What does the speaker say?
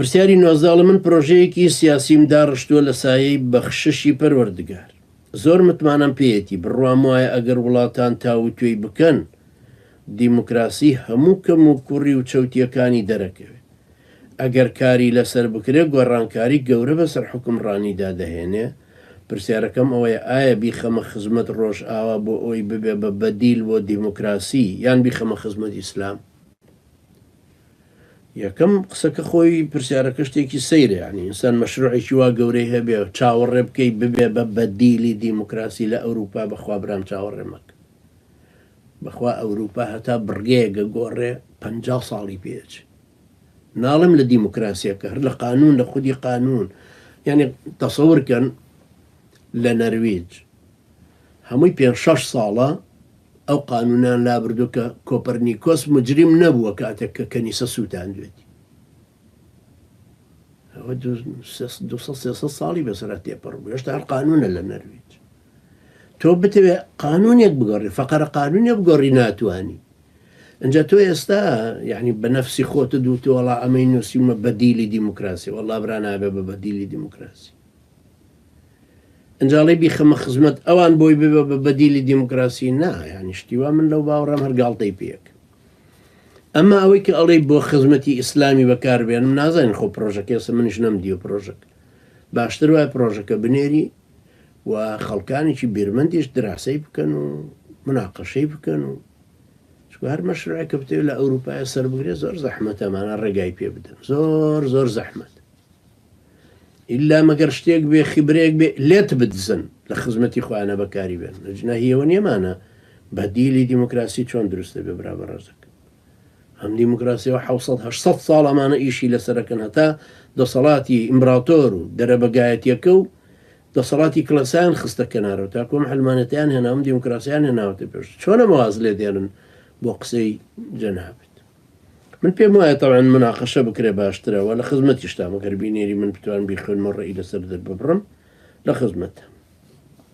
پرسیاری 19 ئەڵێ من پرۆژەیەکی سیاسیم داڕشتووە لە سایەی بەخششی پەروەردگار. زۆر متمانەم پێیەتی، بڕوام وایە ئەگەر وڵاتان تاووتوێی بکەن، دیموکراسی هەموو کەموکوڕی و چەوتییەکانی دەرەکەوێ. ئەگەر کاری لەسەر بکرێ گۆڕانکاری گەورە بەسەر حوکمڕانیدا دەهێنێ. پرسیارەکەم ئەوەیە ئایا بیخەمە خزمەت ڕۆژئاوا بۆ ئەوەی ببێ بە بەدیل بۆ دیموکراسی یان بیخەمە خزمەت ئیسلام؟ یەکەم قسەکە خۆی پرسیارەکە شتێکی سەیرە یعنی ئینسان مەشروعێکی وا گەورەی هەبێ چاوەڕێ بکەی ببێ بە بەدیلی دیموکراسی لە ئەوروپا بەخوا برام چاوەڕێ مەکە بەخوا ئەوروپا هەتا بڕگەیەک گۆڕێ 50 ساڵی پێچ ناڵم لە دیموکراسیەکە هەر لە قانون لە خودی قانون یعنی تەسەور کەن لە نەرویج هەمووی پێ شەش ساڵە ئەو قانونیان لابردوە کە کۆپەرنیکۆس مجریم نەبووە کاتێک کە کەنیسە سوتاندوێتی ئەوە 200 ساڵی بەسەرا تێپەڕ بوو هێشتا هەر قانونە لە نەرویج تۆ بتەوێ قانونێک بگۆڕی فەقەرە قانونێک بگۆڕی ناتوانی ئەجا تۆ ئێستا یعنی بە نەفسی خۆتە دوو وەڵا ئەمەی نووسیومە بەدیلی دیموکراسی وەڵا برا نابێ بە بەدیلی دیموکراسی ئینجا ئەڵێی بیخەمە خزمەت ئەوان بۆی ببێ بە بەدیلی دیموکراسی نا یانی شتی وا من لەو باوەڕام هەر گاڵتەی پێک ئەمە ئەوەی کە ئەڵێی بۆ خزمەتی ئیسلامی بەکاربێنم نازانین خۆ پرۆژەکە ئێستا منیش نەمدیوە پرۆژەکە باشتر وایە پرۆژەکە بنێری و خەڵکانێکی بیرمەندیش دراسەی بکەن و مناقەشەی بکەن و چونکە هەر مەشروعێک کە بتەوێت لە ئەوروپایە سەر بگرێت زۆر زەحمەتە مانا ڕێگای پێ بدەن زۆر زۆر زەحمەت ئیلا مەگەر شتێک بێ خیبرەیەک بێ لێت بدزن لە خزمەتی خۆیانە بەکاری بێن ئەجنا هیەوە نیەمانە بەدیلی دیموکراسی چۆن دروست دەبێ برا بەڕێزەکە ئەم دیموکراسیەوە 700 800 ساڵ ئەمانە ئیشی لەسەرەکەن هەتا دەسەڵاتی ئیمبراتۆر و دەرەبەگایەتیەکە و دەسەڵاتی کڵێسایان خستە کەنارەوە تاکو ئەم عەلمانێتیان هێنا ئەم دیموکراسیان هێناوەتە پێش چۆن ئەمە واز لێ دێنن بۆ قسەی جەنابت من پێم وایە تەبعەن مناقەشە بکرێ باشترە وە لە خزمەتیشتام گەر بینێری من بتوانم بیخوێنمەوە ڕەئی لەسەر دەرببڕم لە خزمەتتام.